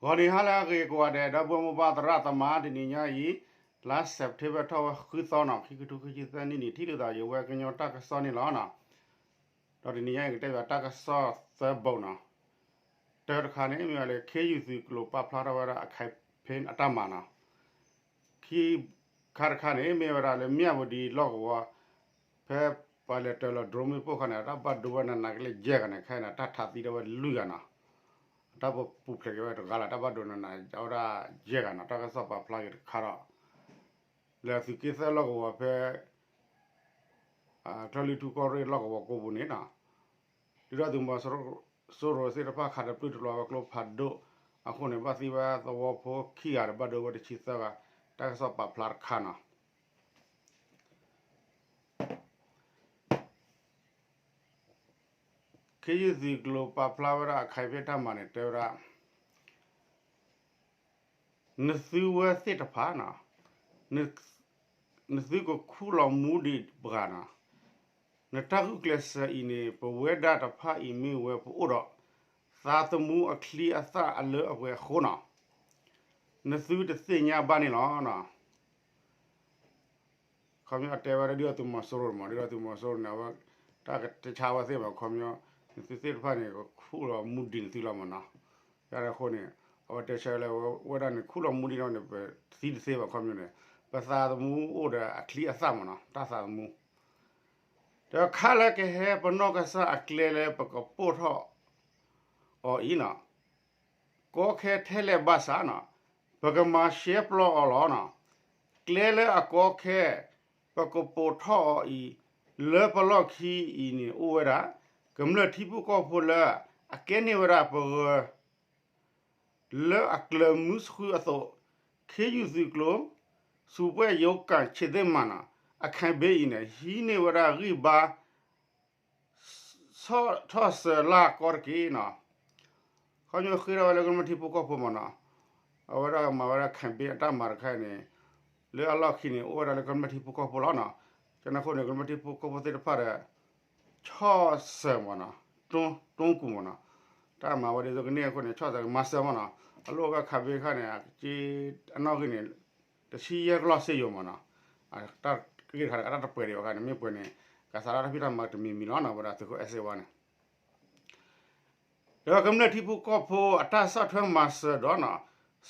ဂီၤနံၤဟါလၢအဂ့ၤကိးဂၤဒဲး ဒီပုၢ်ဝဲၢ်မိၢ်ပၢ်သရၣ်သမါ တနံၤညါအံၤ လါစဲးပထ့ဘၢၣ်ထီၣ်ဝဲဃုသီနီၤ ခံကထိခံဆံသၢနံၣ်န့ၣ် ထံၣ်လိာ်သးယဝဲကညီတၢ်ကစီၣ်န့ၣ်လီၤနီၤ. ဒီးတနံၤညါအံၤကတဲဘၣ်တၢ်ကစီၣ်သၢဘိနီၤ. တၢတခါန့ၣ် မ့ၢ်ဝဲလၢ ခ့ယုၢ်သုးကျိၤပာ်ဖျါထီၣ်ဝဲဒၣ်အ campaign အတၢ်မၤနီၤ. ခံခါတခါန့ၣ် မ့ၢ်ဝဲဒၣ်လၢမၠၣ်ဝတံၤလီၢ်ကဝီၤ ဖဲပှၤလဲၤတၢၤလီၤ drone မ့ၣ်ပိၢ်ခါန့ၣ် အတၢ်ဘၣ်ဒိဝဲနးနးကလဲာ်ယဲၢ်ဂၤန့ၣ် ခဲအံၤန့ၣ် တၢ်ထးသံဒၣ်ဝဲလွံၢ်ဂၤနီၤ. အတၢ်ပူၤဖျဲးက့ၤဝဲတဂၤလီၤ တၢ်ဘၣ်ဒိနးနး အဝဲဒၣ်ယဲၢ်ဂၤနီၤ တၢ်ကစီၣ်ပာ်ဖျါက့ၤတခါဒီး လၢသုးက့သၢလီၢ်ကဝီၤဖဲ ကၠီၣ်လွံၢ်ထူၣ်ကီၢ်ရ့ၣ်လီၢ်ကဝီၤကိးပူၤန့ၣ်နီၤ ဒုၣ်ဒါသုးမီၤစိရိၤသ့ၣ်တဖၣ်ခးဒီးပျုၢ်တလီၤဝဲကျိဖးဒိၣ်အဃိန့ၣ် ဘၣ်သံဝဲသဝီဖိခံဂၤဒီးဘၣ်ဒိဝဲတဆံသၢဂၤ တၢ်ကစီၣ်ပာ်ဖျါတခါနီၤ. ခ့ယုၢ်သုးကျိၤပာ်ဖျါဝဲဒၣ်အ campaign တၢ်မၤန့ၣ် တဲဝဲဒၣ် နသုဝဲသ့ၣ်တဖၣ်နီၤ နသုကခူၣ်လီၤမူဒံးပှၤနီၤ နတၢ်ဂုာ်ကျဲးစၢးအံၤန့ၣ် ပဝဲဒၣ်တဖၣ်အံၤမ့ၢ်ဝဲပအိၣ်ဒီး သးသမူအချံအသၣ်အလၢအပှဲၤအဃိနီၤ နသုတသ့ၣ်ညါဘၣ်န့ၣ်လီၤ. ခီပညီတဲဝဲဒၣ်ဒုၣ်ဒါသုးမီၤစိရိၤမး ဒုၣ်ဒါသုးမီၤစိရိၤန့ၣ် အဝဲ တၢ်ကတဲဆါဝဲသ့ၣ်မး ခီပညီ နသုသ့ၣ်တဖၣ်န့ၣ် ကခူၣ်လီၤမူဒံးနသုလီၤမးနီၤ. ယၤန့ၣ်အဃိန့ၣ် အဝဲတဲဆၢလၢဝဲဒၣ်န့ၣ် ခူၣ်လီၤမူဒံးလီၤန့ၣ် ပသံတသ့ဘၣ် ခီပညီန့ၣ် ပသးသမူအိၣ်ဒီးအချံအသၣ်မးနီၤ တၢ်သးသမူ ဒီးခါလၢကဟဲပနီၢ်ကစၢ်အကျဲလၢပကပိာ်ထီၣ်အီၤအံၤနီၤ ကီခဲထဲလဲၣ်ဘၣ်ဆၣ်နီၤ ပကမၤရှဲပျီအီၤလီၤနီၤ. ကျဲလၢအကီခဲ ပကပိာ်ထီၣ်အီၤအံၤ လၢပလီၢ်ခံအံၤန့ၣ်အိၣ်ဝဲဒၣ် ကမျၢၢ်ထံဖိကီၢ်ဖိလၢ အကဲန့ၢ်ဝဲဒၣ်ပဂၢၤ လၢအကျၢၤမုၢ်ဆှုအသိး ခ့ယုၢ်သုးကျိၤ စူးပှဲၢ်ယိကၣ်ဆံးသ့ၣ်မးနီၤ အ campaign အံၤန့ၣ် ဟံးန့ၢ်ဝဲဒၣ်ဂံၢ်ဘါ ဆီၣ်ထီၣ်စၢၤလၢ်ကီတက့ၢ်နီၤ. ခီပညီဃ့ထီၣ်ဝဲလၢကမျၢၢ်ထံဖိကီၢ်ဖိမးနီၤ အဝဲဒၣ်မၤဝဲဒၣ် campaign အတၢ်မၤတခါအံၤန့ၣ် လၢအလီၢ်ခံန့ၣ် အိၣ်ဝဲဒၣ်လၢကမျၢၢ်ထံဖိကီၢ်ဖိလီၤနီၤ. ကန့ၣ်အဃိန့ၣ် ကမျၢၢ်ထံဖိကီၢ်ဖိသ့ၣ်တဖၣ်ဒီး ဆီၣ်စၢၤမးနီၤ တိကူမးနီၤ တၢ်မၤဝဲဒ်သိးကန့ၢ်အဃိန့ၣ် ဆီၣ်စၢၤမၤစၢၤမးနီၤ အလိၣ်ဝဲ campaign ခါန့ၣ် အက့ အနီၣ်ဂံၢ်န့ၣ် တဆံယဲၢ်ကလီၢ်စ့ယိၤမးနီၤ တၢ်ဂ့ၢ်တခါန့ၣ် အတၢ်တပှဲၤဒံးဘၣ်ခါန့ၣ် မ့ၢ်ပှဲၤန့ၣ် ကစးထီၣ်တၢ်ဖံးတၢ်မၤတမံၤမံၤလီၤနီၤ ဝဲဒၣ်သုးခိၣ်အဲၣ်စ့ဝါန့ၣ် ဒီးကမျၢၢ်ထံဖိကီၢ်ဖိအတၢ်ဆီၣ်ထွဲမၤစၢၤဒီးနီၤ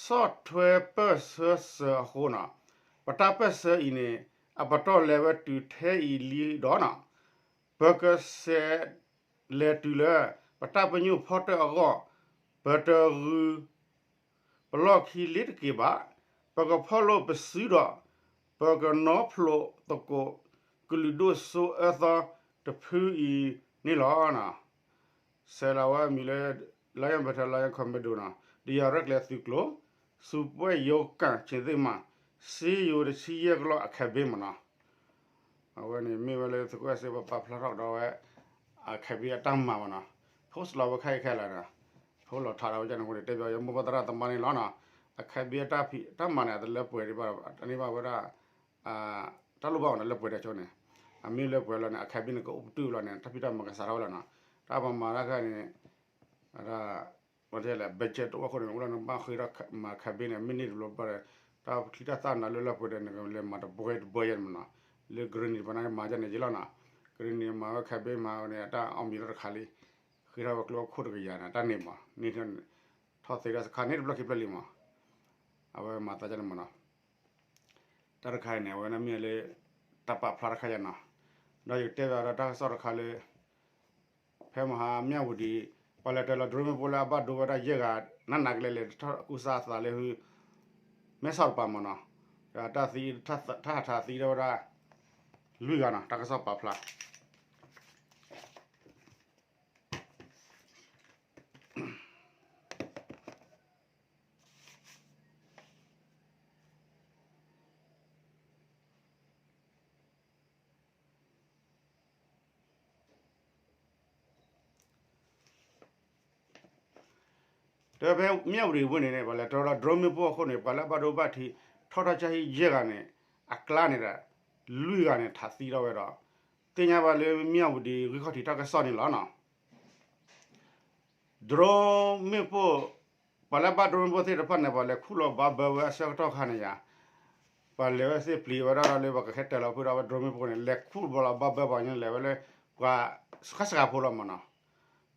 ဆီၣ်ထွဲပၢၢ်ဆၢစၢၤအဃိနီၤ ပတၢ်ပၢၢ်ဆၢအံၤန့ၣ် အပတီၢ်လဲၤဝဲတုၤထဲအံၤလံဒီးနီၤ ပကဆဲးလဲၤတုၤလၢ ပတၢ်ပညိၣ်ဖီတၢၣ်အဂီၢ် ပတဂုၤ ပလီၢ်ခံလ့ၤတက့ၤဘၣ်, ပကဖီၣ်လိာ်ပစုဒီး ပကနီဖျိးသကိး ကလုာ်ဒိၣ်စိအၢသီတဖုအံၤန့ၣ်လီၤ. ဆဲးလီၤဝဲအမံၤလၢ Lion Battalion Commando နီၤ ဒ်ယၤရဲၣ်ကျဲၤသုးကျိၤ စူးပှဲၢ်ယိကၣ်ဆံးသ့ၣ်မး စ့ယိၤတဆံယဲၢ်ကလီၢ်အ campaign မးနီၤ အဝဲန့ၣ်မ့ၢ်ဝဲလၢသုးခိၣ်အဲၣ်စ့ဝါပာ်ဖျါထီၣ်ကဒီးဝဲ အ campaign အတၢ်မၤမးနီၤ post လီၤဝဲခဲအံၤခဲလၢာ်နီၤ post လီၤထးဒီးဝဲကန့ၣ်အဃိန့ၣ် တဲဘၣ်ယမိၢ်ပၢ်သရၣ်သမါန့ၣ်လီၤနီၤ အ campaign အတၢ်ဖံးတၢ်မၤန့ၣ် အတလၢပှဲၤဒံးဘၣ် အန့ၢ်ဘၣ်ဝဲဒၣ် တၢ်လိၣ်ဘၣ်အီၤန့ၣ်လၢပှဲၤဒၣ်ဆိန့ၣ် အမ့ၢ်လၢပှဲၤလီၤန့ၣ် အ campaign န့ၣ် ကအိၣ်ပတုာ်လီၤန့ၣ် တၢ်ဖံးတၢ်မၤကစးထီၣ်ဝဲလီၤနီၤ တၢ်ပမၤတၢ်ခါန့ၣ် အ ဝဲတဲလဲၣ် budget တအိၣ်အဃိန့ၣ် အိၣ်လၢနဘၣ်ဃ့ထီၣ်မၤ campaign န့ၣ် မ့ၢ်န့ၢ်တဘျီဘၣ်ဒီး တၢ်ချံတၢ်သၣ်နၤလၢလၢပှဲၤဒီး နကလဲၤမၤတဘှဲတဘှဲယဲၢ်မးနီၤ လၢ Grenada ပှၤန့ၣ်မၤဒ်န့ၣ်ယဲၢ်လီၤနီၤ Grenada မၤဝဲ campaign မၤဝဲန့ၣ် အတၢ်အီၣ်မံၤလီၤတခါလံ ဃ့ထီၣ်ဝဲကျိခိၣ်တကယၤန့ၣ် တၢ်န့ၣ်မး န့ၢ်ထီၣ် ထီၣ်သ့ဒၣ်စခါန့ၣ်တဘျီခံဖျၢၣ်လံမး အဝဲမၤသးဒ်န့ၣ်မးနီၤ တၢ်တခါအံၤန့ၣ် အဝဲန့ၣ်မ့ၢ်လၢ တၢ်ပာ်ဖျါတခါယဲၢ်နီၤ ဒီးယကတဲဘၣ်ဒီးတၢ်ကစီၣ်တခါလၢ ဖဲမဟါမၠၣ်ဝတံၤ ပှၤလဲၤတၢၤလီၤ drone မ့ၣ်ပိၢ်လၢအဘၣ်ဒိဝဲဒၣ်ယဲၢ်ဂၤ နးနးကလဲာ်လဲၤထီၣ်ကူစါအသးလၢဟု မဲဆီးတပၤမးနီၤ တၢ်သံ တၢ်ဟးထးသံဒၣ်ဝဲဒၣ် လွံၢ်ဂၤနီၤ တၢ်ကစီၣ်ပာ်ဖျါ တဲဖဲမၠၣ်ဝတံၤဝ့ၢ်န့ၣ်န့ၣ် ပှၤလဲၤတၢၤလီၤ drone မ့ၣ်ပိၢ်အဃိန့ၣ် ပှၤလၢအဘၣ်ဒိဘၣ်ထံး ထီၣ်ထီၣ်ဆါဟံၣ်ယဲၢ်ဂၤန့ၣ် အကျါန့ၣ်ဒီး လွံၢ်ဂၤန့ၣ် ထးသံထီၣ်ဝဲဒီး သ့ၣ်ညါဘၣ်လၢမၠၣ်ဝတံၤဂံၢ်ခီၣ်ထံးတၢ်ကစီၣ်န့ၣ်လီၤနီၤ drone မ့ၣ်ပိၢ် ပှၤလၢဘၣ် drone မ့ၣ်ပိၢ်သ့ၣ်တဖၣ်န့ၣ် ပှၤလဲၤခူၣ်လီၤဘၣ်ဘၢဝဲအဆၢကတီၢ်ခါန့ၣ်ယါ, ပှၤလဲၤဝဲသ့ၣ်ပျံၤဝဲဒၣ်ဒီးလၢပှၤကဟဲတၢၤလီၤဖုဒီးဝဲ drone မ့ၣ်ပိၢ်န့ၣ် လဲၤခူၣ်ဘၣ်လီၤဘၣ်ဘၢပှၤကညီလဲၤဝဲလၢ ပှၤဃၣ်စှၤဖိလီၤမးနီၤ,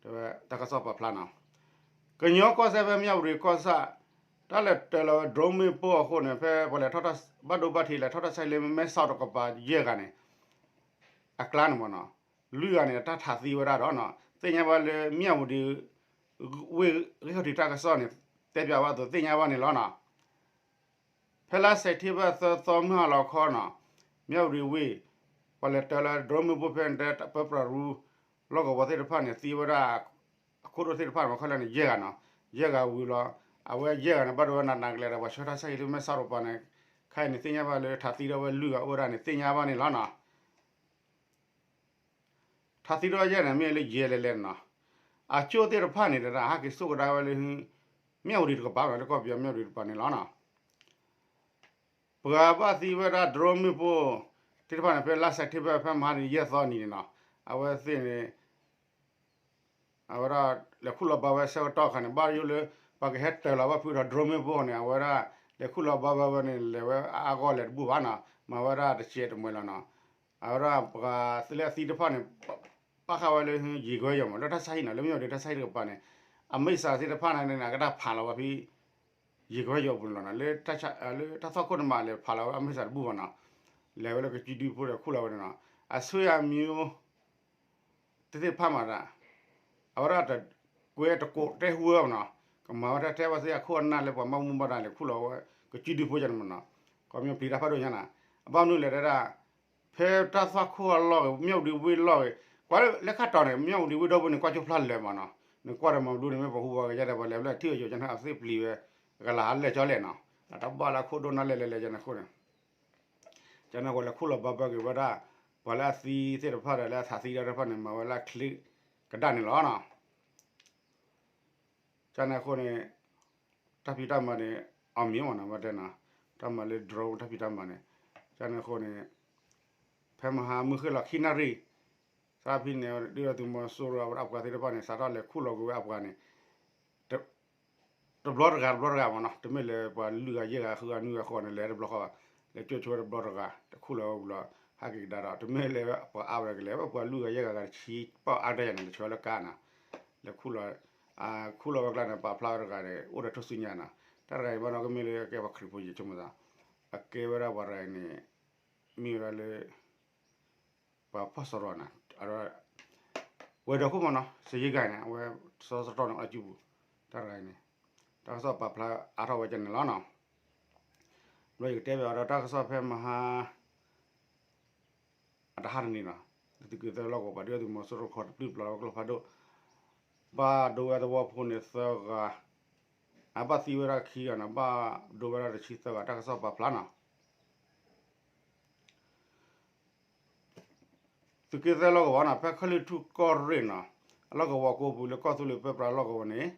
တဝဲတၢ်ကစီၣ်ပာ်ဖျါနီၤ, ကညီကီၢ်စဲၣ်ဖဲမၠၣ်ဝတံၤကီၢ်ဆၣ် တၢ်လဲၤတၢၤလီၤဝဲ drone မ့ၣ်ပိၢ်အဃိန့ၣ် ဖဲပှၤလဲၤ ဘၣ်ဒိဘၣ်ထံးလဲၤထီၣ်တၢ်ဆါဟံၣ်လၢမဲဆီးတကပၤယဲၢ်ဂၤန့ၣ် အကျါန့ၣ်မးနီၤ, လွံၢ်ဂၤန့ၣ် တၢ်ထးသံဝဲဒၣ်ဒီးနီၤ, သ့ၣ်ညါဘၣ်လၢမၠၣ်ဝတံၤ ဝ့ၢ်ဂံၢ်ခီၣ်ထံးတၢ်ကစီၣ်န့ၣ် တဲပၠးဘၣ်အသိးသ့ၣ်ညါဘၣ်န့ၣ်လီၤနီၤ. ဖဲလါစဲးပထ့ဘၢၣ်သၢသီမုၢ်ဟါလီၤခီနီၤ, မၠၣ်ဝတံၤဝ့ၢ် ပှၤလဲၤတၢၤလီၤ drone မ့ၣ်ပိၢ်ဖဲန့ၣ် တၢ်ပၢပြးရူ လီၢ်ကဝီၤသ့ၣ်တဖၣ်န့ၣ် သံဝဲဒၣ် အခိၣ်ဒိၣ်သ့ၣ်တဖၣ်န့ၣ် မ့ၢ်ခီလဲၣ်န့ၣ် ယဲၢ်ဂၤနီၤ, ယဲၢ်ဂၤဝံၤလီၤ, အဝဲယဲၢ်ဂၤန့ၣ် ဘၣ်ဒိဝဲနးနးကလဲာ်ဒီး ပှၤဆှၢတၢ်ဆါဟံၣ်လၢမဲဆီးတကပၤန့ၣ်, ခဲအံၤန့ၣ် သ့ၣ်ညါဘၣ်လၢထးသံထီၣ်ဝဲလွံၢ်ဂၤအိၣ်ဝဲဒၣ်န့ၣ် သ့ၣ်ညါဘၣ်န့ၣ်လီၤနီၤ. ထးသံထီၣ်ယဲၢ်န့ၣ် မ့ၢ်လၢယဲၢ်လဲၣ်လဲၣ်နီၤ, အကၠိၣ်သ့ၣ်တဖၣ်န့ၣ် တဒၣ်ဟဲက့ၤစိာ်ကဒါဝဲလၢ မၠၣ်ဝတံၤတကပၤနီၤ, လၢကီၢ်ပယီၤမၠၣ်ဝတံၤတကပၤန့ၣ်လီၤနီၤ. ပှၤဘၣ်သံဝဲဒၣ် drone မ့ၣ်ပိၢ်သ့ၣ်တဖၣ်န့ၣ် ဖဲလါစဲးပထ့ဘၢၣ်ဖဲမဟါန့ၣ် ယဲၢ်သီနံၤန့ၣ်နီၤ, အဝဲသ့ၣ်န့ၣ် အဝဲဒၣ်လဲၤခူၣ်လီၤဘၣ်ဝဲဆၢကတီၢ်ခါန့ၣ် ဘၣ်ယိၣ်လၢ ပှၤကဟဲတၢၤလီၤဘၣ်ဖုဒီး drone မ့ၣ်ပိၢ်န့ၣ် အဝဲဒၣ် လဲၤခူၣ်လီၤဘၣ်ဝဲဝဲန့ၣ် လဲၤဝဲအါအါဂီၢ်လဲၤတဘူၣ်ဘၣ်နီၤ, မၤဝဲဒၣ်တစဲးတမှဲၤလီၤနီၤ. အဝဲဒၣ်ပှၤသ့ၣ်လၢအသံတဖၣ်န့ၣ် ပာ်ဃာ်ဝဲလၢယံၤခွဲယီၤမး လၢတၢ်ဆါဟံၣ်နီၤ, လၢမ့ၢ်ဝဲဒၣ်တၢ်ဆါဟံၣ်တကပၤန့ၣ် အမ့ၢ်စးသ့ၣ်တဖၣ်န့ၣ် အကတၢၢ်ဖးလီၤဝဲဖဲ ယံၤခွဲယီၤအပူၤန့ၣ်လီၤနီၤ, လၢတၢ်ဆါ လၢတၢ်သွၣ်ခိၣ်န့ၣ်မး လဲၤဖးလီၤဝဲအမ့ၢ်စးတဘူၣ်ဘၣ်နီၤ, လဲၤဝဲလၢကစုဒုဖိဒီးခူၣ်လီၤဝဲန့ၣ်နီၤ, အဆွေမျိုး သ့ၣ်တဖၣ်မးဒၣ် အဝဲဒၣ်တကွဲတကိးတဲဟူဝဲမးနီၤ, ကမၤဝဲတၢ်ထဲဝဲသ့ၣ်အခိၣ်အနၢ်လၢပှၤဘၣ်မူဘၣ်ဒါလဲၤခူၣ်လီၤဝဲ ကစုဒုဖိယါန့ၣ်မးနီၤ, ခီပညီပျံၤတၢ်ဖးဒိၣ်ညါနီၤ, အဘၣ်မနုၤလဲၣ်တဲဒၣ် ဖဲတၢ်သွၣ်ခိၣ်အလီၢ်ဂ့ၤ မၠၣ်ဝတံၤဝ့ၢ်လီၢ်ဂ့ၤ ကွၢ်လၢခါတီၤန့ၣ် မၠၣ်ဝတံၤဝ့ၢ်ဒီဘ့ၣ်န့ၣ် ကွၢ်ကၠိဖျါလၢာ်မးနီၤ, နကွၢ်ဒီးမၤဘျူးန့ၣ် မ့ၢ်ပှၤဟူဝဲကယဲၢ်ဒီး ပှၤလဲၤဝဲလၢထံၣ်ဝဲယိာ်ကန့ၣ် အသ့ၣ်ပျံၤဝဲ ကလၤဟးလဲၢ်ကၠီလဲၣ်နီၤ, တၢ်ဘၣ်လၢအခိၣ်ဒိၣ်နၢ်လဲၢ်လဲၢ်လဲၢ်ကန့ၣ်အဃိန့ၣ် ကန့ၣ်အဃိလဲၤခူၣ်လီၤဘၣ်ဘၢက့ၤဝဲဒၣ် ပှၤလၢအသံသ့ၣ်တဖၣ်ဒီးလၢအထးသံတၢ်တဖၣ်န့ၣ် မၤဝဲလၢချ့ကဒၣ်န့ၣ်လီၤနီၤ. ကန့ၣ်အဃိန့ၣ် တၢ်ဖံးတၢ်မၤန့ၣ် အီၣ်မံၤမးနီၤ ဝဲတဲနီၤ, တၢ်မၤလၢ drone တၢ်ဖံးတၢ်မၤန့ၣ်, ကန့ၣ်အဃိန့ၣ် ဖဲမဟါမုၢ်ဃ့ၢ်လီၤခံနၣ်ရံၣ် သးဖဲန့ၣ် ဒုၣ်ဒါသုးမီၤစိရိၤအဝဲဒၣ်အပှၤသ့ၣ်တဖၣ်န့ၣ် စးထီၣ်လဲၤခူၣ်လီၤကွံာ်ဝဲအပှၤန့ၣ် တဘျီတဂၤတဘျီတဂၤမးနီၤ, တမ့ၢ်လၢပှၤလွံၢ်ဂၤယဲၢ်ဂၤဃုဂၤနွံဂၤဃိးဂၤန့ၣ် လဲၤတဘျီဃီဘၣ်, လဲၤကၠိၣ်ဆိဝဲတဘျီတဂၤ တခူၣ်လီၤဝဲဝံၤလီၤ ဟဲက့ၤကဒါဒီး တမ့ၢ်လၢပှၤအါဝဲကလဲၤဝဲ ပှၤလွံၢ်ဂၤယဲၢ်ဂၤဂၤတဆံပီၣ်အါဒၣ်ယၤန့ၣ် လဲၤဆှၢလၢကါနီၤ, လဲၤခူၣ်လီၤ, ခူၣ်လီၤဝဲကျါန့ၣ် ပာ်ဖျါဝဲတဂၤန့ၣ် အိၣ်ဒီးထိၣ်စုညါနီၤ, တၢ်တဂၤအံၤဘၣ်နီၤ ကမ့ၢ်လၢကဲပှၤခရံာ်ဖိယဲၢ်ဆိကမိၣ်သး, အကဲဝဲဒၣ်ပှၤတဂၤအံၤန့ၣ် မ့ၢ်ဝဲဒၣ်လၢ ပှၤဖီၣ်စရီနီၤ, ဝဲၤဒၢးခိၣ်မးနီၤ စယ့ကၤန့ၣ် အဝဲစီၤစရီန့ၣ် အစုပူၤ တၢ်တဂၤအံၤန့ၣ် တၢ်ကစီၣ်ပာ်ဖျါအါထီၣ်ဝဲကန့ၣ်လီၤနီၤ. ဘျီယကတဲဘၣ်အီၤဒီးတၢ်ကစီၣ်ဖဲမဟါ အတဟါတနံၤနီၤ, သုးက့သၢလီၢ်ကဝီၤ ပှၤဒုၣ်ဒါသုးမီၤစိရိၤခီတပျုၢ်တပျီၤလီၤဝဲကျိဖးဒိၣ်, ဘၣ်ဒိဝဲသဝီဖိန့ၣ်သၢဂၤ, အဘၣ်သံဝဲဒၣ်ခံဂၤနီၤ, ဘၣ်ဒိဝဲဒၣ်တဆံသၢဂၤ တၢ်ကစီၣ်ပာ်ဖျါနီၤ. သုးက့သၢလီၢ်ကဝီၤနီၤ, ဖဲခဲလၢာ်ထူၣ်ကီၢ်ရ့ၣ်နီၤ, အလီၢ်ကဝီၤကိးပူၤလၢကီၢ်သူလ့ၤပၢပြးလီၢ်ကဝီၤန့ၣ်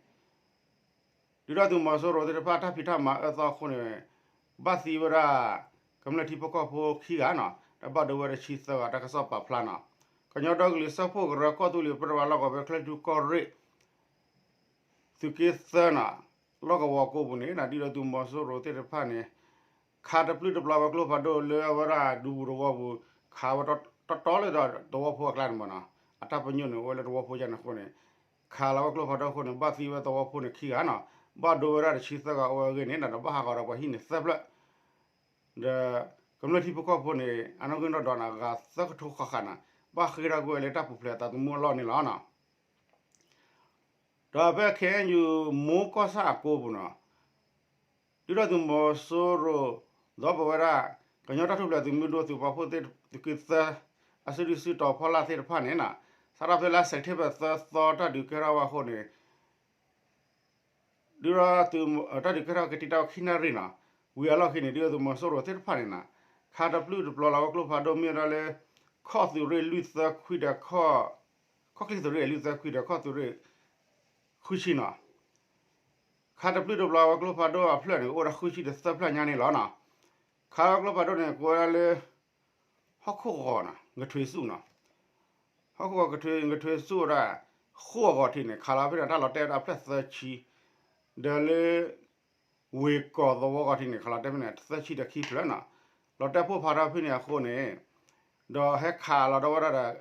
ဒုၣ်ဒါသုးမီၤစိရိၤသ့ၣ်တဖၣ် တၢ်ဖံးတၢ်မၤအၢသီအဃိန့ၣ် ဘၣ်သံဝဲဒၣ် ကမျၢၢ်ထံဖိကီၢ်ဖိခံဂၤနီၤ, ဒီးဘၣ်ဒိဝဲဒၣ်တဆံသၢဂၤ တၢ်ကစီၣ်ပာ်ဖျါနီၤ. ကညီဒီကလုာ်စၢဖှိၣ်ကရၢ ကီၢ်သူလ့ၤပၢပြးလီၢ်ကဝီၤ ဖဲခဲလၢာ်ထူၣ်ကီၢ်ရ့ၣ် သုးက့သၢနီၤ, လီၢ်ကဝီၤကိးပူၤန့ၣ် ဒုၣ်ဒါသုးမီၤစိရိၤသ့ၣ်တဖၣ်န့ၣ် ခးတပျုၢ်တပျီၤဝဲကျိဖးဒိၣ်လၢအဝဲဒၣ်ဒူပူၤသဝီပူၤ, ခးဝဲတီတီလၢသဝီဖိအကျါန့ၣ်မးနီၤ, အတၢ်ပညိၣ်န့ၣ် အိၣ်ဝဲလၢသဝီဖိယါန့ၣ်အဃိန့ၣ် ခးလီၤဝဲကျိဖးဒိၣ်အဃိန့ၣ် ဘၣ်သံဝဲသဝီဖိန့ၣ်ခံဂၤနီၤ, ဘၣ်ဒိဝဲဒၣ်တဆံသၢဂၤအိၣ်ဝဲအဂ့ၢ်န့ၣ် ဒီးဘၣ်ဟးဂီၤဒီးပှၤဟံၣ်န့ၣ်သၢဖျၢၣ် ဒီး ကမျၢၢ်ထံဖိကီၢ်ဖိန့ၣ် အနီၣ်ဂံၢ်နီၣ်ဒွးန့ၣ် အဂၤသၢကထိဃၣ်ဃၣ်နီၤ, ဘၣ်ဃ့ၢ်ထီၣ်ကွံာ်ဝဲလၢတၢ်ပူၤဖျဲးအသးသမူအလီၢ်န့ၣ်လီၤနီၤ. ဒီးဖဲ ခဲအံၣ်ယူၣ် မိၢ်ကီၢ်ဆၣ်အကိးပူၤနီၤ, ဒုၣ်ဒါသုးမီၤစိရိၤ ဒီးပဝဲဒၣ် ကညီတၢ်ထူၣ်ဖျဲးသုးမုၢ်ဒိၣ်သုးပာ်ဖှိၣ်သ့ၣ် သုးက့သၢ အစုဒုၣ်စုတီၤဖီလာ်သ့ၣ်တဖၣ်န့ၣ်နီၤ, စးထီၣ်ဖဲလါစဲးပထ့ဘၢၣ်သၢသီတၢ်ဒုးကဲထီၣ်ဝဲအဃိန့ၣ် ဒုၣ်ဒါသုး တၢ်ဒုးကဲထီၣ်ကတံာ်တာ်ဝဲခံနၣ်ရံၣ်နီၤ, ဝံၤအလီၢ်ခံန့ၣ် ဒုၣ်ဒါသုးမီၤစိရိၤသ့ၣ်တဖၣ်န့ၣ်နီၤ, ခးတပျုၢ်တပျီၤလီၤဝဲကျိဖးဒိၣ်မ့ၢ်ဝဲဒၣ်လၢ ခီၣ်သုးရ့ၣ်လွံၢ်သၢခွံဒီး ခီၣ်ချံသုးရ့ၣ်လွံၢ်သၢခွံဒီး ခီၣ်သုးရ့ၣ် ဃုဆံနီၤ, ခးတပျုၢ်တပျီၤဝဲကျိဖးဒိၣ်အဖျၢၣ်န့ၣ် အိၣ်ဝဲဒၣ်ဃုဆံဒီးသၢဖျၢၣ်ညါန့ၣ်လီၤနီၤ. ခးဝဲကျိဖးဒိၣ်န့ၣ် ကိးဝဲဒၣ်လၢ ဟီၣ်ခိၣ်ဂီၤနီၤ ငထွေစုနီၤ, ဟီၣ်ခိၣ်ဂီၤ ငထွေစုဝဲဒၣ် ဃိၣ်အဂီၤထံးန့ၣ် ခးလီၤဖဲန့ၣ် တၢ်လီၤတဲာ်ဝဲဒၣ်အဖျၢၣ်သၢဆံ, ဒီးလၢ ဝ့ၢ်ကီၢ်သဝီကီၢ်ထံးန့ၣ် ခးလီၤတဲာ်ဖဲန့ၣ် သၢဆံဒီးခံဖျၢၣ်နီၤ, လီၤတဲာ်ပိၢ်ဖးထီၣ်ဖဲန့ၣ်အဃိန့ၣ်, ဒီးဟဲခးလီၤဒီးဝဲဒၣ်ဒီး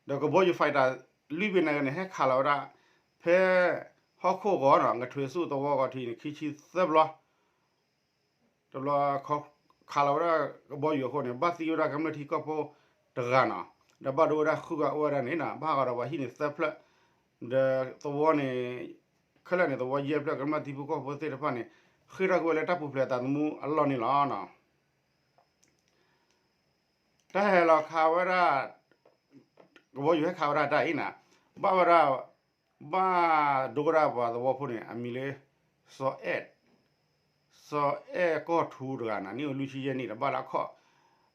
ဒီးကဘီယူၤ fighter လွံၢ်ဘ့ၣ်နာ်က့န့ၣ် ဟဲခးလီၤဝဲဒၣ် ဖဲ ဟီၣ်ခိၣ်ဂီၤနီၤ ငထွ့ၣ်ဆူၣ်သဝီကီၢ်ထံးန့ၣ် ခံဆံသၢဘျီ တဘျီ ခးလီၤဝဲဒၣ်ကဘီယူၤအဃိန့ၣ် ဘၣ်သံဝဲဒၣ်ကမျၢၢ်ထံကီၢ်ဖိတဂၤနီၤ, ဒီးဘၣ်ဒိဝဲဒၣ်ဃုဂၤအိၣ်ဝဲဒၣ်န့ၣ်နီၤ, ဘၣ်ဟးဂီၤဒီးပှၤဟံၣ်န့ၣ်သၢဖျၢၣ်, ဒီးသဝီန့ၣ် ခဲလၢာ်န့ၣ် သဝီယဲၢ်ဖျၢၣ် ကမျၢၢ်ထံဖိကီၢ်ဖိသ့ၣ်တဖၣ်န့ၣ် ဃ့ၢ်ထီၣ်ကွံာ်ဝဲလၢတၢ်ပူၤဖျဲးအသးသမူအလီၢ်န့ၣ်လီၤ. တၢ်ဟဲလီၤခးဝဲဒၣ် ကဘီယူၤဟဲခးဝဲဒၣ်တၢ်အံၤနီၤ, ဘၣ်ဝဲဒၣ် ဘၣ်ဒိဝဲဒၣ်ပှၤသဝီဖိန့ၣ် အမံၤလၢ စီၤအဲၣ် စီၤအဲၣ်ကီၢ်ထူတဂၤနီၤ အနံၣ်အိၣ်လွံၢ်ဆံယဲၢ်နံၣ်ဒီး ဘၣ်လၢအခီၣ်,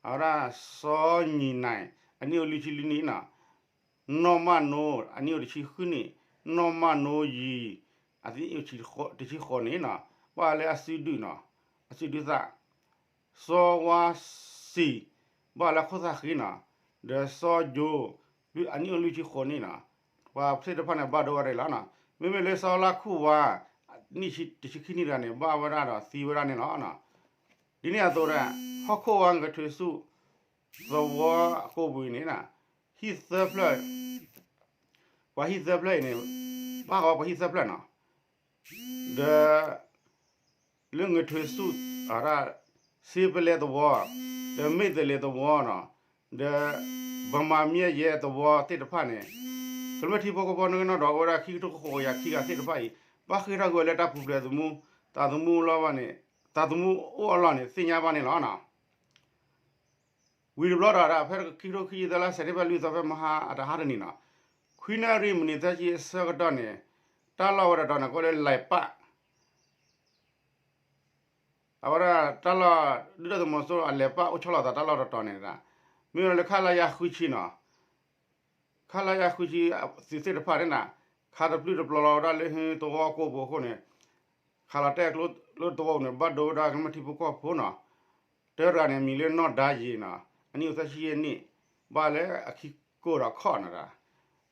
အဝဲဒၣ် စီၤညီၣ်နၢ် အနံၣ်အိၣ်လွံၢ်ဆံလွံၢ်နံၣ်နီၤ, နီၢ်မၢ်နိ အနံၣ်အိၣ်တဆံဃုနံၣ်, နီၢ်မၢ်နိယံၤ အနံၣ်အိၣ်တဆံဃိးနံၣ်နီၤ, ဘၣ်လၢအစုဒုနီၤ, အစုဒုသၣ် စီၤဝါစံၣ် ဘၣ်လၢခိၣ်သၣ်ဃံနီၤ, ဒီးစီၤယိၤ အနံၣ်အိၣ်လွံၢ်ဆံဃိးနံၣ်နီၤ, ပှၤသ့ၣ်တဖၣ်န့ၣ် ဘၣ်ဒိဝဲဒၣ်လီၤနီၤ, မ့မ့ၢ်လၢစီၤလါခူၣ်ဝါ နံၣ်တဆံခံနံၣ်တဂၤန့ၣ် ဘၣ်ဝဲဒၣ်ဒီးသံဝဲဒၣ်န့ၣ်လီၤ. ဒ်န့ၣ်အသိးဒီး ဟီၣ်ခိၣ်ဝါငထွ့ၣ်ဆူၣ် သဝီအကိာ်ပူၤအံၤန့ၣ် ဟံၣ်သၢဖျၢၣ် ပှၤဟံၣ်သၢဖျၢၣ်အံၤန့ၣ် ဘၣ်ဃးပှၤဟံၣ်သၢဖျၢၣ်နီၤ, ဒီး လၢငထွ့ၣ်ဆူၣ် အဝဲဒၣ် စ့ပလဲသဝီ, ဒီးမ့ၢ်သလ့သဝီနီၤ, ဒီး ဗမာမျက်ရည်သဝီသ့ၣ်တဖၣ်န့ၣ် ကမျၢၢ်ထံဖိကီၢ်ဖိနီၢ်ကနီၢ်ဒီးအိၣ်ဝဲဒၣ်ခံကထိဃိးကယၤခံဂၤသ့ၣ်တဖၣ်အံၤ ဘၣ်ဃ့ၢ်ထီၣ်ကွံာ်ဝဲလၢတၢ်ပူၤဖျဲးသမူ သးသမူလီၢ်ဘၣ်န့ၣ် သးသမူအိၣ်အလီၢ်န့ၣ် သ့ၣ်ညါဘၣ်န့ၣ်လီၤ. ဝံၤတဘျီဒီး ဖဲခံကထိခံဆံသၢလါ စဲးပထ့ဘၢၣ်လွံၢ်သီ ဖဲမဟါအတဟါတနံၤနီၤ, ခွံနၣ်ရံၣ်မံးနံးသၢဆံအဆၢကတီၢ်န့ၣ် တၢ်လီၢ်ဝဲတတီၤန့ၣ် ကိးလၢလဲၤပၣ် အဝဲဒၣ်တၢ်လီၢ် ဒုၣ်ဒါသုးမီၤစိရိၤအလဲၤပၣ်အိၣ်ဆီလီၤသးတၢ်လီၢ်တတီၤန့ၣ်, မ့ၢ်ဝဲလၢ ခလရ ဃုဆံနီၤ, ခလရ ဃုဆံ သုးသ့ၣ်တဖၣ်န့ၣ် ခးတပျုၢ်တပျီၤလီၤဝဲဒၣ်လၢသဝီကိာ်ပူၤအဃိန့ၣ် ခးလီၤတဲာ်ကျိလၢသဝီန့ၣ် ဘၣ်ဒိဝဲဒၣ်ကမျၢၢ်ထံဖိကီၢ်ဖိနီၤ, တဂၤန့ၣ် အမံၤလၢနီၢ်ဒါယ့ၤနီၤ, အနံၣ်အိၣ်သၢဆံယဲၢ်နံၣ်, ဘၣ်လၢအခံကိၢ်ဒီးခီၣ်နၤ,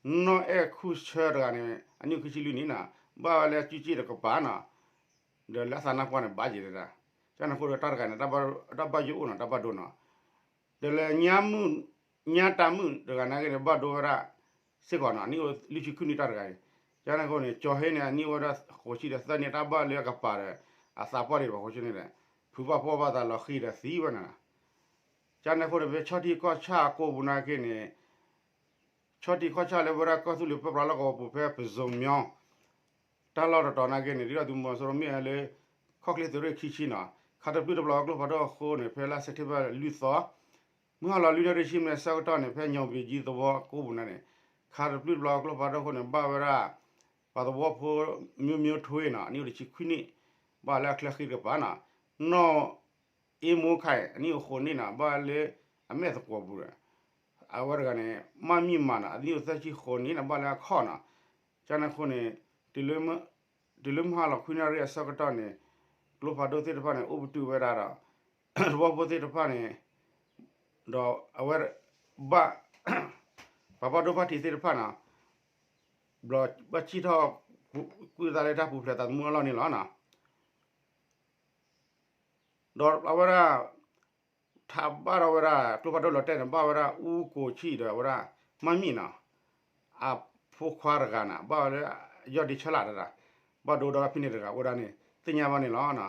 နီၢ်အဲၣ်ခူၣ်ဆၢတဂၤန့ၣ် အနံၣ်အိၣ်ခံဆံလွံၢ်နံၣ်နီၤ, ဘၣ်ဝဲလၢအစုစ့ၣ်ဒီးကပၤနီၤ, ဒီးလၢအသးနါပှၢ်န့ၣ် ဘၣ်ယံၤတဒၣ်, ကန့ၣ်အဃိဒီးတၢ်တဂၤန့ၣ် တၢ်ဘၣ်ယိၣ်အိၣ်နီၤ တၢ်ဘၣ်ဒိနီၤ, ဒီးလၢ ညါတၢ်မုၣ်တဂၤနာ်က့န့ၣ် ဘၣ်ဒိဝဲဒၣ်စ့ၢ်ကီးနီၤ, အနံၣ်အိၣ်လွံၢ်ဆံခွံနံၣ်တၢ်တဂၤအံၤ, ကန့ၣ်အဃိန့ၣ် ကၠီၤဟ့န့ၣ် အနံၣ်အိၣ်ဝဲဒၣ်ဃိးဆံဒီးသၢနံၣ် တၢ်ဘၣ်လၢအကပၤဒီး အသးပှၢ်ဒံးဘၣ်ဃိဆံန့ၣ်ဒီး ဖုးဘၣ်ဖှီၣ်ဘၣ်သးလီၤဃံၤဒီးသံဝဲနီၤ, ကန့ၣ်အဃိန့ၣ် ဖဲဆီထံကီၢ်ဆၣ်အကိာ်ပူၤနာ်က့န့ၣ် ဆီထံကီၢ်ဆၣ်လၢဝဲဒၣ်ကီၢ်သူလ့ၤပၢပြးလီၢ်ကဝီၤပူၤဖဲပဇိၤမၠီ တၢ်လီၢ်တတီၤနာ်က့န့ၣ် ဒုၣ်ဒါသုးမီၤစိရိၤမ့ၢ်ဝဲလၢ ခီၣ်ချ့သုးရ့ၣ်ခံဆံနီၤ, ခးတပျုၢ်တပျီၤကျိဖးဒိၣ်အဃိန့ၣ် ဖဲလါစဲးပထ့ဘၢၣ်လွံၢ်သီ မုၢ်ဟါလီၤလွံၢ်နၣ်ရံၣ်ဆံမံးနံးအဆၢကတီၢ်န့ၣ် ဖဲညီဘ့ကၠံသဝီကိပူၤန့ၣ် ခးတပျုၢ်တပျီၤကျိဖးဒိၣ်အဃိန့ၣ် ဘၣ်ဝဲဒၣ် ပှၤသဝီဖိ မျိုးမျိုးထွေးနီၤ အနံၣ်အိၣ်တဆံခွံနံၣ် ဘၣ်လၢအချၢဃံတကပၤနီၤ, နီၢ် အ့မိခၢၣ် အနံၣ်အိၣ်ဃိးနံၣ်နီၤ ဘၣ်လၢအမဲာ်သကိးပူၤဒီး အဝဲတဂၤန့ၣ် မၢ်မံၣ်မးနီၤ အနံၣ်အိၣ်သၢဆံဃိးနံၣ်နီၤ ဘၣ်လၢအခီၣ်နီၤ, ကန့ၣ်အဃိန့ၣ် တုၤလၢမုၢ်ဟါလီၤခွံနၣ်ရံၣ်အဆၢကတီၢ်န့ၣ် ကျိဖးဒိၣ်သ့ၣ်တဖၣ်န့ၣ် အိၣ်ပတုာ်ဝဲဒၣ်ဒီး သဝီဖိသ့ၣ်တဖၣ်န့ၣ် ဒီးအဝဲဘၣ် ပှၤဘၣ်ဒိဘၣ်ထံးသ့ၣ်တဖၣ်နီၤ ဘျီဘၣ်စံၣ်ထီၣ်ကွံာ်သးလၢတၢ်ပူၤဖျဲးသးသမူအလီၢ်န့ၣ်လီၤနီၤ. ဒီးအဝဲဒၣ် ထးဘၣ်ဒီးဝဲဒၣ် ကျိဖးဒိၣ်လီၤတဲာ်န့ၣ် ဘၣ်ဝဲဒၣ်အူကိၣ်ဆံၣ်ဒီးဝဲဒၣ် မၢ်မံၣ်နီၤ အဖိခွါတဂၤန့ၣ် ဘၣ်ဝဲလၢ ယီၢ်ဒ့ဆၢလးတဒၣ် ဘၣ်ဒိဒီးဖဲန့ၣ်တဂၤအိၣ်ဒၣ်န့ၣ် သ့ၣ်ညါဘၣ်န့ၣ်လီၤ.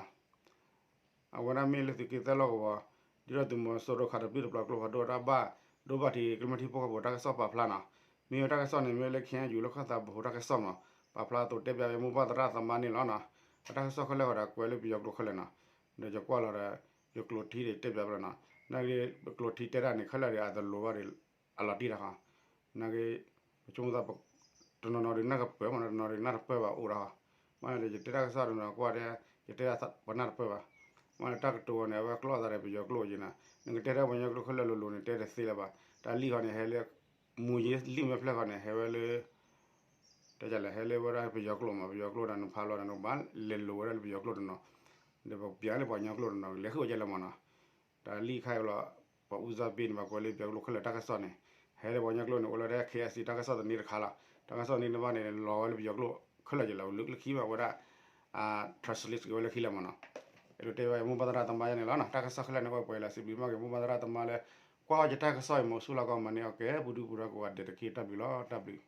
အဝဲဒၣ်မ့ၢ်လၢသုးက့သၢလီၢ်ကဝီၤ ဒ်သိးသုးမီၤစိရိၤခးတပျုၢ်တပျီၤကျိဖးဒိၣ် တၢ်ဘၣ်ဒိဘၣ်ထံးကမျၢၢ်ထံဖိကီၢ်ဖိတၢ်ကစီၣ်ပာ်ဖျါနီၤ, မ့ၢ်ဝဲတၢ်ကစီၣ်န့ၣ် မ့ၢ်ဝဲလၢ ခ့ၣ်အဲၣ်ယူၣ် လၢကီၢ်သးဘိတၢ်ကစီၣ်မး ပာ်ဖျါအသိးတဲပၠးဝဲမိၢ်ပၢ်သရၣ်သမါန့ၣ်လီၤနီၤ, အတၢ်ကစီၣ်ခဲလၢာ်ဃီဒီးကွဲးလၢပယီၤကျိာ်ခဲလၢာ်နီၤ, ဒီးယကွၢ်လီၤဒီး ယကျိာ်ထံဒီးတဲပၠးဖဲလီၤနီၤ, နာ်က့ ပကျိာ်ထံတဲတၢ်န့ၣ် ခဲလၢာ်ဒီးအတလိၤဘၣ်ဒီး အလီၤတံၢ်တၢ်ဃီ, နာ်က့ ပဆိကမိၣ်သး တနီၤနီၤဒီးနၢ်ကပၢၢ်မး တနီၤနီၤဒီးနၢ်တပၢၢ်ဘၣ်အိၣ်ဒီးဃီ, မ့ၢ်ဒီးယတဲတၢ်ကစီၣ်တနီၤကွၢ်တဲ ယတဲပှၤနၢ်တပၢၢ်ဘၣ်, မ့ၢ်ဒီးတၢ်ကတိၤဝဲန့ၣ် အဝဲကျီသးဒီးပယီၤကျိာ်က့ၤနီၤ, နကတဲထဲပှၤကညီကျိာ်ခဲလၢာ်လိၤလိၤန့ၣ် တဲတသ့လၢၤဘၣ်, တၢ်လံၣ်ဃီန့ၣ် ဟဲလၢ မူၤယ့လံၣ်မဲာ်ဖျၢၣ်ဃီန့ၣ် ဟဲဝဲလၢ တဲလဲၣ် ဟဲလၢဝဲဒၣ်ပယီၤကျိာ်မး ပယီၤကျိာ်ဒီးနဖးလီၤဒီးနကဘၣ်လဲၤလိၤဝဲဒၣ်လၢပယီၤကျိာ်တနီၤ, ဒီးပပျးလၢပှၤကညီကျိာ်တနီၤ လဲၤဃုာ်ဝဲဒ်လဲၣ်မးနီၤ, တၢ်လံၣ်ခါအံၤလီၤ, ပှၤအူစၢ်ဘ့ၣ်န့ၣ် ပှၤကွဲးလၢပယီၤကျိာ်ခဲလၢာ်တၢ်ကစီၣ်န့ၣ်, ဟဲလၢပှၤကညီကျိာ်န့ၣ် အိၣ်လၢဒၣ် ခ့ၣ်အဲၣ်စံၣ် တၢ်ကစီၣ်သန့တခါလီၤ, တၢ်ကစီၣ်သန့တဘၣ်န့ၣ် လီၤဝဲလၢပယီၤကျိာ် ခဲလၢာ်ယလီၤလၢခံဘၣ်ဝဲဒၣ် translate က့ၤဝဲလၢခံလၢမ့ၢ်နီၤ. အဲၣ်ဒိးတဲဘၣ်မိၢ်ပၢ်သရၣ်သမါယါန့ၣ်လီၤနီၤ. တၢ်ကစီၣ်ခဲလၢာ်န့ၣ် အိၣ်ပှဲၤလၢစံးဘျုးမးက့ၤမိၢ်ပၢ်သရၣ်သမါလၢ ကွၢ်အီၣ်ယတၢ်ကစီၣ်အံၤ မ့ၢ်ဆူၣ်လီၤကီးမၤန့ၢ်အီၣ်ကဲ ပူၤဒုပူၤဒီးကိးဂၤဒဲးတက့ၢ်. တၢ်ဘျုးလီၤ. တၢ်ဘျုး